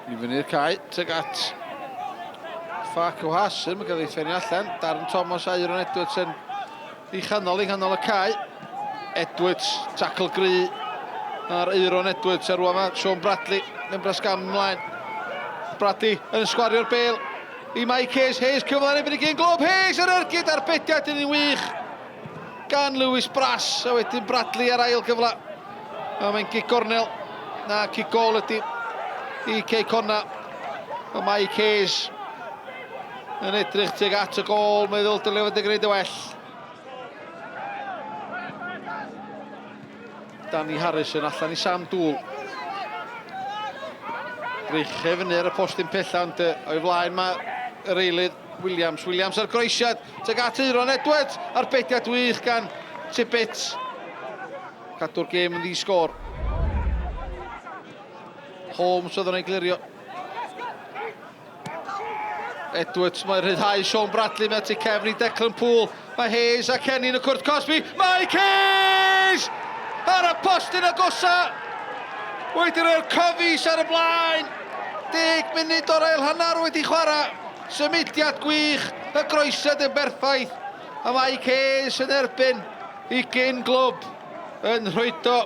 I fyny'r cae, tuag at Farquhar Hassan, mae'n cael ei ffenio allan. Darren Thomas a Euron Edwards yn i chanol, i nghanol y cae. Edwards, tackle gry ar Euron Edwards, a rwan mae Sean Bradley yn brasgam ymlaen. Bradley yn sgwario'r bel i Mike Hayes. Hayes cyfle yn ebyn i gyn glob. Hayes yr ergyd a'r bediad yn un wych gan Lewis Brass, a wedyn Bradley ar ail gyfle. A mae'n gic gornel, na cic gol ydy i Cei Conna. A Mike Hayes yn edrych tuag at y gol, meddwl dylai fod yn gwneud y well. Danny Harrison allan i Sam Dŵl. Dreichau fyny ar y postyn pella, ond o'i flaen mae yr eilydd Williams. Williams ar groesiad tuag at Euron Edwards a'r bediad wych gan Tibbet. Cadw'r gêm yn ddi-sgôr. Holmes oedd yn ei glirio. Edwards, mae'n rhyddhau Sean Bradley, mae tu cefn i Declan Poole. Mae Hayes a Kenny yn y cwrt cosbi. Mike Hayes! Ar y postyn agosa! Wedi rhoi'r Cofis ar y blaen. 10 munud o'r ail hanner wedi chwarae. Symudiad gwych, y groesiad yn berffaith. A Mike Hayes yn erbyn i gyn glwb yn rhwydo.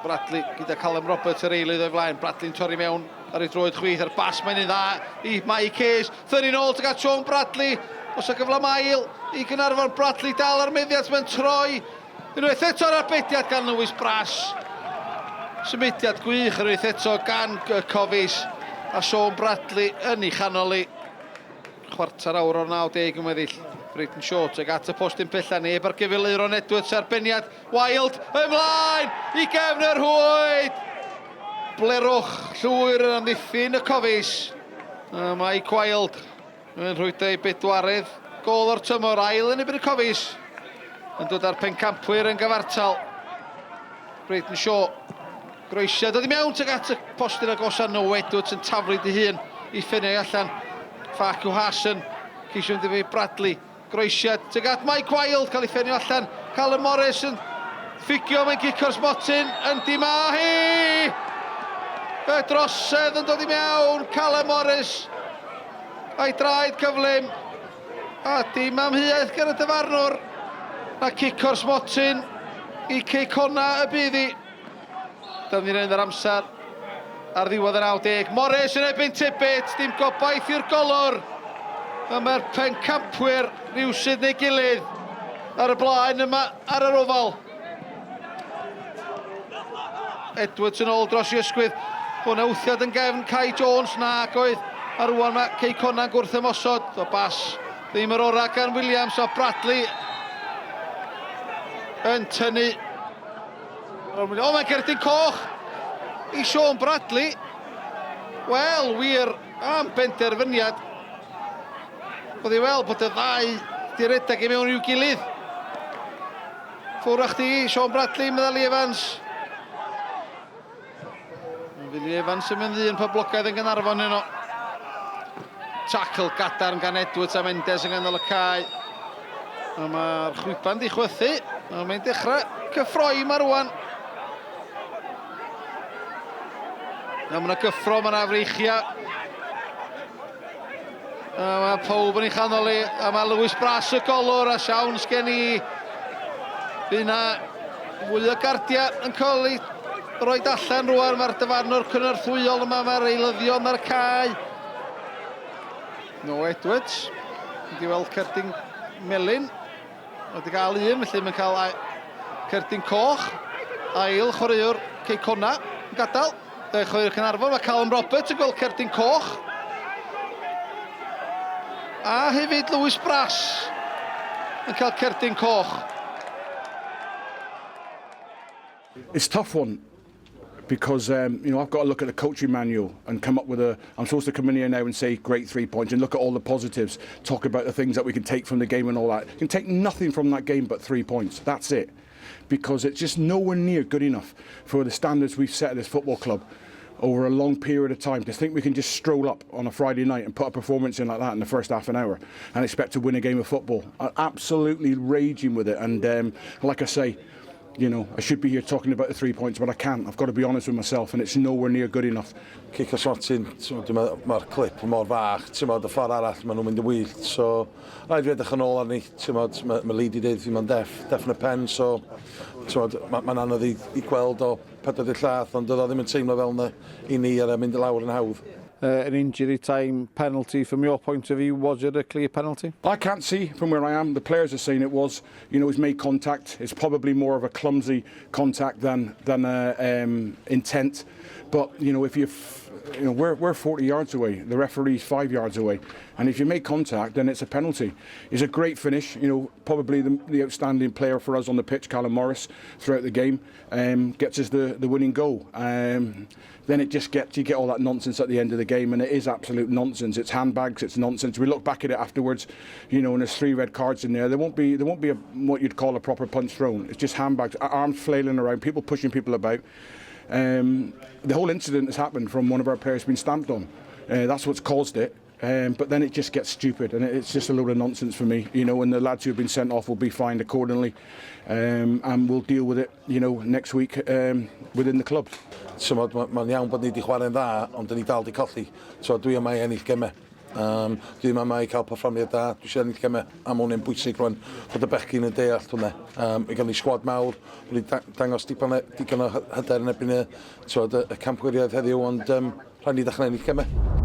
Bradley gyda Callum Roberts yr eilydd o'i flaen. Bradley'n torri mewn ar ei droed chwith a'r bas mae'n un dda i Mike Hayes. Thyrru nôl tuag at Sean Bradley. Os y gyfle mail i Gaernarfon. Bradley dal ar meddiant, mae'n troi. Unwaith eto ar arbediad gan Lewis Brass. Symudiad gwych unwaith eto gan y Cofis a Sean Bradley yn ei chanol i. Chwarter awr o'r 90 yn weddill. Brayton Shaw tuag at y postyn pella, neb ar gyfyl Euron Edwards ar beniad Wild ymlaen i gefn yr rhwyd! Blerwch llwyr yn amddiffyn y Cofis. A Mike Wild yn rhwydo ei bedwaredd gôl o'r tymor, ail yn erbyn y Cofis. Yn dod â'r pencampwyr yn gyfartal. Brayton Shaw Groesiad dod i mewn tuag at y postyn agosa Noah Edwards yn taflu dy hun i ffiniau allan. Farquhar Hassan ceisio mynd i Bradley. Groesiad tuag at Mike Wild cael ei ffenio allan. Callum Morris yn ffugio, mae'n gico'r smotyn yn di ma hi! Y drosedd yn dod i mewn, Callum Morris a'i draed cyflym. A dim amheuaeth gan y dyfarnwr na cico'r smotyn i Cei Connah y bydd hi. Dyna ni'n yr amser ar ddiwedd y 90. Morris yn erbyn Tibbet, dim gobaith i'r golwr. A mae'r pencampwyr rhywsut neu gilydd ar y blaen yma ar yr ofal. Edwards yn ôl dros i ysgwydd. Hwna wthiad yn gefn Kai Jones, nag oedd. A rwan mae Cei Connah'n gwrth ymosod. O bas ddim yr orau gan Williams o Bradley yn tynnu. O, mae'n cerdyn coch i Sean Bradley. Wel, wir, am benderfyniad. Oedd i weld bod y ddau di redeg i mewn i'w gilydd. Ffwrdd â chdi, Sean Bradley, meddai Lee Evans. Mae Lee Evans yn mynd ddyn poblogaidd yn Gaernarfon heno. Tackle gadarn gan Edwards a Mendes yn ganol y cae. A mae'r chwiban di chwythu. A mae'n dechrau cyffroi yma rwan. Na, mae yna gyffro, mae yna freichiau. A mae pawb yn ei chanol i. A mae Lewis Brass y golwr a siawns gen i. Fydd na fwy o gardiau yn cael ei roed allan rwan. Mae'r dyfarnwr cynorthwyol yma, mae'r eilyddion ar y cae. No Edwards, wedi weld cerdyn melyn. Wedi cael un, felly mae'n cael cerdyn coch. Ail chwaraewr Cei Connah yn gadael. Chwaraewr Caernarfon, mae Callum Roberts yn gweld cerdyn coch. A hefyd Lewis Brass yn cael cerdyn coch. It's tough one because um, you know I've got to look at the coaching manual and come up with a. I'm supposed to come in here now and say great three points and look at all the positives, talk about the things that we can take from the game and all that. You can take nothing from that game but three points. That's it, because it's just nowhere near good enough for the standards we've set at this football club over a long period of time. To think we can just stroll up on a Friday night and put a performance in like that in the first half an hour and expect to win a game of football. I'm absolutely raging with it. And um, like I say. I should be here talking about the 3 points, but I can't. I've got to be honest with myself, and it's nowhere near good enough. Cic o'r smotyn, dwi'n meddwl, mae'r clip mor fach, ti'n meddwl, y ffordd arall, maen nhw'n mynd yn wyllt, so rhaid fi edrych yn ôl arni, ti'n meddwl, mae Lee di dweud fi mae'n definite pen, so ti'n meddwl, mae'n ma anodd i gweld o 40 llath, ond doedd o ddim yn teimlo fel yna i ni ar mynd lawr yn hawdd. An injury time penalty, from your point of view, was it a clear penalty? I can't see from where I am. The players are saying it was. He's made contact. It's probably more of a clumsy contact than intent. But if you know, we're 40 yards away. The referee's 5 yards away, and if you make contact, then it's a penalty. It's a great finish. Probably the outstanding player for us on the pitch, Callum Morris, throughout the game, gets us the winning goal. Then it just gets you get all that nonsense at the end of the game, and it is absolute nonsense. It's handbags, it's nonsense. We look back at it afterwards, and there's three red cards in there. There won't be what you'd call a proper punch thrown. It's just handbags, arms flailing around, people pushing people about. The whole incident has happened from one of our players being stamped on. That's what's caused it. But then it just gets stupid, and it's just a load of nonsense for me. And the lads who have been sent off will be fined accordingly, and we'll deal with it next week within the club. Mae'n ma iawn bod ni wedi chwarae'n dda, ond dyn ni dal di colli. So dwi yma i ennill gemau. Dwi yma i cael perfformiad da, dwi eisiau ennill gemau, a mae hwnna'n bwysig rwan, bod y bechgyn yn deall hwnna. I gael ni sgwad mawr, bod ni dangos digon o hyder yn erbyn y, t'wod, y campwriaeth heddiw, ond rhaid ni ddechrau ennill gemau.